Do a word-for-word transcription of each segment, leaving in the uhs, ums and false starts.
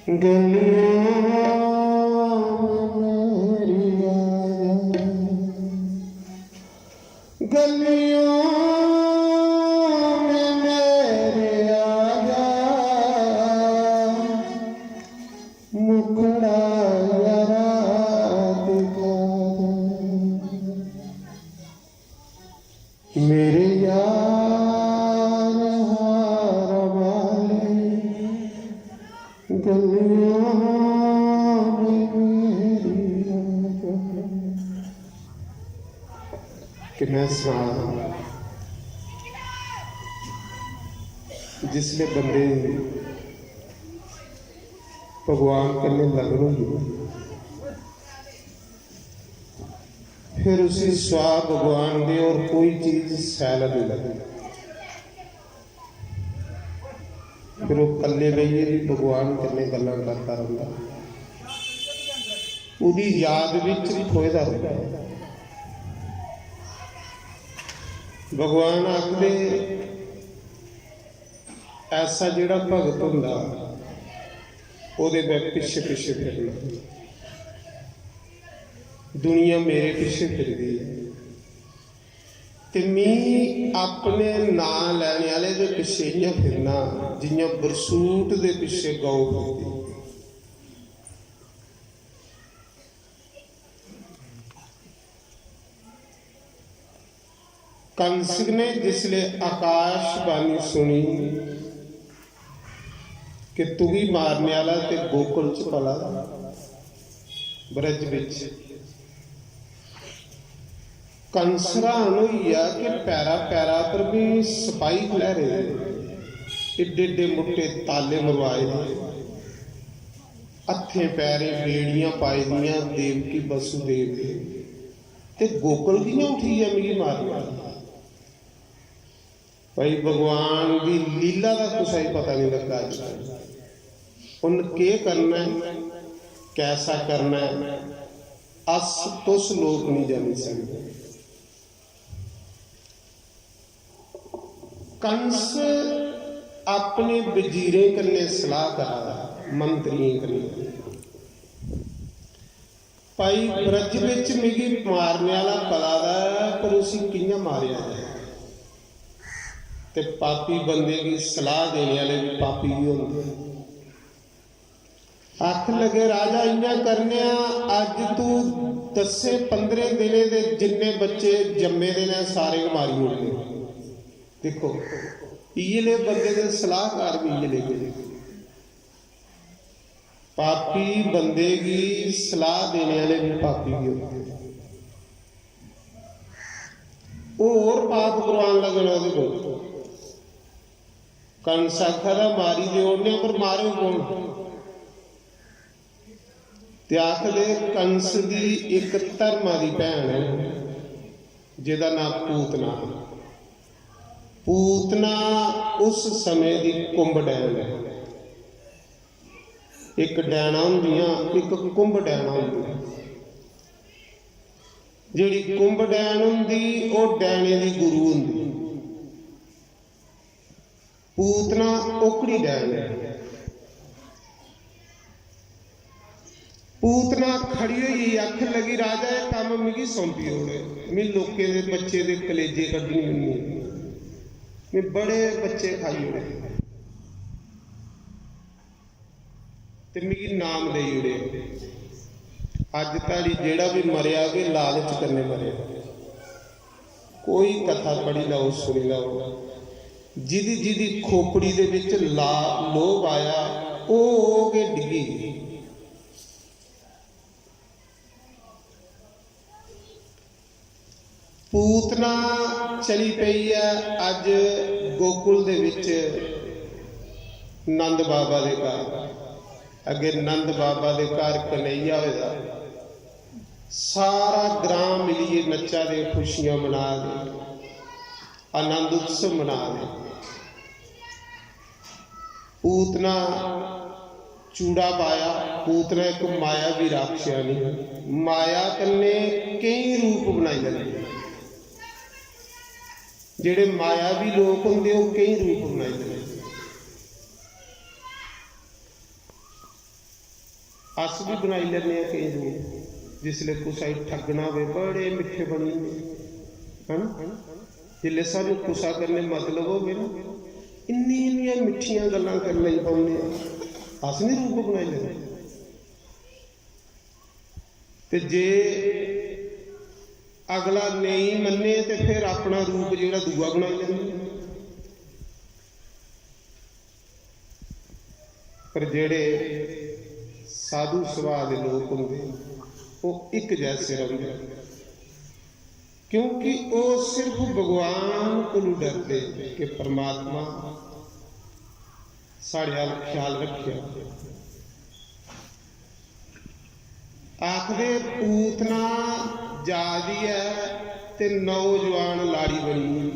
गलियों में मेरी आया, गलियों में मेरे आया, मुखड़ा यारा दिखा दे। मेरे यार हार वाले गलियों में मेरी आया। कि मैं सनां, जिसले बंदे भगवान कन्नै लगन होई, फिर उसी स्वाह भगवान दे और कोई चीज सैल नहीं लगदी। फिर ओह् कल्ले बेहियै बी भगवान कन्नै गल्लां करदा रौंह्दा, ओह्दी याद बिच खोए दा रौंह्दा। भगवान आखदे, ऐसा जेह्ड़ा भगत होंदा, ओह्दे में पिच्छे पिच्छे फिरना। दुनिया मेरे पिच्छे फिरदी ऐ ते मी अपने नांऽ लैने आह्ले दे पिच्छे इ'यां फिरना जि'यां बरसूट दे पिच्छे गौ फिरदी। कंस ने जिसले आकाशवाणी सुनी कि तुगी मारने आह्ला ते गोकुल च पला दा, ब्रज बिच, कंस र्हान होई गेआ कि पैरा पैरा पर बी सपाही खलैरे दे, एड्डे एड्डे मुट्टे ताले मरवाए दे, हत्थें पैरें बेड़ियां पाई दियां देवकी वसुदेव दे। ते गोकुल कि'यां उठी गेआ मिगी मारने आह्ला? भाई, भगवान दी लीला दा कुसै गी पता नहीं लग्गा अज्ज तक। उन्न केह् करना ऐ, कैसा करना ऐ, अस तुस लोक नहीं जानी सकदे। कंस अपने वजीरें कन्नै सलाह करा दा, मंत्रियें कन्नै, भाई, ब्रज बिच मिगी मारने आह्ला पला दा ऐ, पर उसी कि'यां मारेआ जाए? ते पापी बंदे गी सलाह देने आह्ले बी पापी गै होंदे। आखन लगे, राजा, इ'यां करने आं, अज्ज तू दस्सें पंदरें दिनें दे जिन्ने बच्चे जम्मे दे न, सारे गै मारी ओड़ने। दिक्खो, इ'यै ले बंदे दे सलाहकार बी इ'यै ले। पापी बंदे गी सलाह देने आह्ले बी पापी गै होंदे। होर पाप करवान लगे न ओह्दे कोल। कंस आखा दा, मारी ते ओड़ने, पर मारे कौन? ते आखदे, कंस दी इक धर्मा दी भैन ऐ, जेह्दा नांऽ पूतना। पूतना उस समें दी कुंभ डैन ऐ। इक डैना होंदियां, इक कुंभ डैना होंदियां। जेह्ड़ी कुंभ डैन होंदी, ओह् डैने दी गुरु होंदी। पूतना ओकड़ी डैन ऐ। पूतना खड़ी होई गेई, आखन लगी, राजा, एह् कम्म मिगी सौंपी ओड़े। में लोकें दे बच्चे दे कलेजे कड्ढी ओड़ने, में बड़े बच्चे खाई ओड़े। ते मिगी नाम देई ओड़े। अज्ज धोड़ी जेह्ड़ा बी मरेआ, ओह् लालच कन्नै मरेआ। कोई कथा पढ़ी लैओ, सुनी लैओ, जिदी जिदी खोपड़ी दे बिच ला-, लोभ आया, ओह्, ओह् गै डिग्गी। पूतना चली पेई ऐ अज्ज गोकुल दे बिच नंद बाबा दे घर। अग्गे नंद बाबा दे घर कन्हैया होए दा, सारा ग्रां मिलियै नच्चा दे, खुशियां मना दे, आनंद उत्सव मना दे। पूतना चूड़ा पाया। पूतना इक मायावी राक्षसनी, माया कन्नै केईं रूप बनाई लैंदी। जेह्ड़े मायावी लोक होंदे, ओह् केईं रूप बनाई लैंदे। अस बी बनाई लैन्ने आं केईं रूप। जिसलै कुसै गी ठग्गना होवे, बड़े मिट्ठे बनी जंदे, है ना? जिसलै सानूं कुसै कन्नै मतलब होवे ना, इन्नी इन्नियां मिट्ठियां गल्लां करन लगी पौन्ने आं। अस निं रूप बनाई लैन्ने? ते जे अगला नेईं मन्ने ते फिर अपना रूप जेह्ड़ा दूआ बनाई लैन्ने। पर जेह्ड़े साधु सुभाऽ दे लोक होंदे, ओह् इक जैसे रौंह्दे, क्योंकि ओह् सिर्फ भगवान कोलू डरदे कि परमात्मा साढ़े अल ख्याल रक्खेआ। आखदे, पूतना जा दी ऐ ते नौजवान लाड़ी बनी,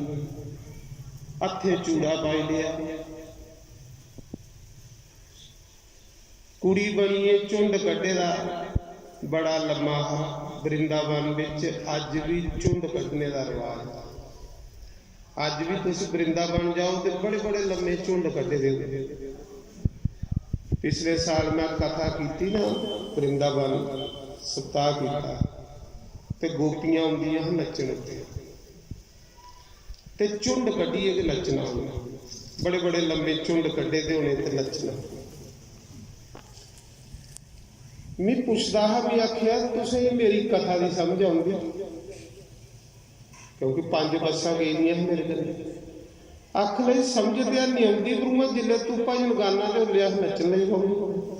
हत्थें चूड़ा पाई लेआ, कुड़ी बनियै झुंड कड्ढे दा बड़ा लम्मा हा। वृंदावन बिच अज्ज बी झुंड कड्ढने दा रवाज। अज्ज बी तुस वृंदावन जाओ ते बड़े बड़े लम्मे झुंड कड्ढे दे होंदे। पिछले साल में कथा कीती ना, वृंदावन सप्ताह कीता, ते गोपियां औंदियां हियां नच्चन उत्थै, ते झुंड कड्ढियै गै नच्चना उ'नें। बड़े बड़े लम्मे झुंड कड्ढे दे होने ते नच्चना। मी पुछदा हा, मी आखेआ, "तुसें गी मेरी कथा दी समझ औंदी?" क्योंकि पंज बस्सां गेदियां हियां मेरे कन्नै। आखन लगी, "समझ ते हैनी औंदी, पर उ'आं जिसलै तूं भजन गाना ते उसलै अस नच्चन लगी पौन्ने।"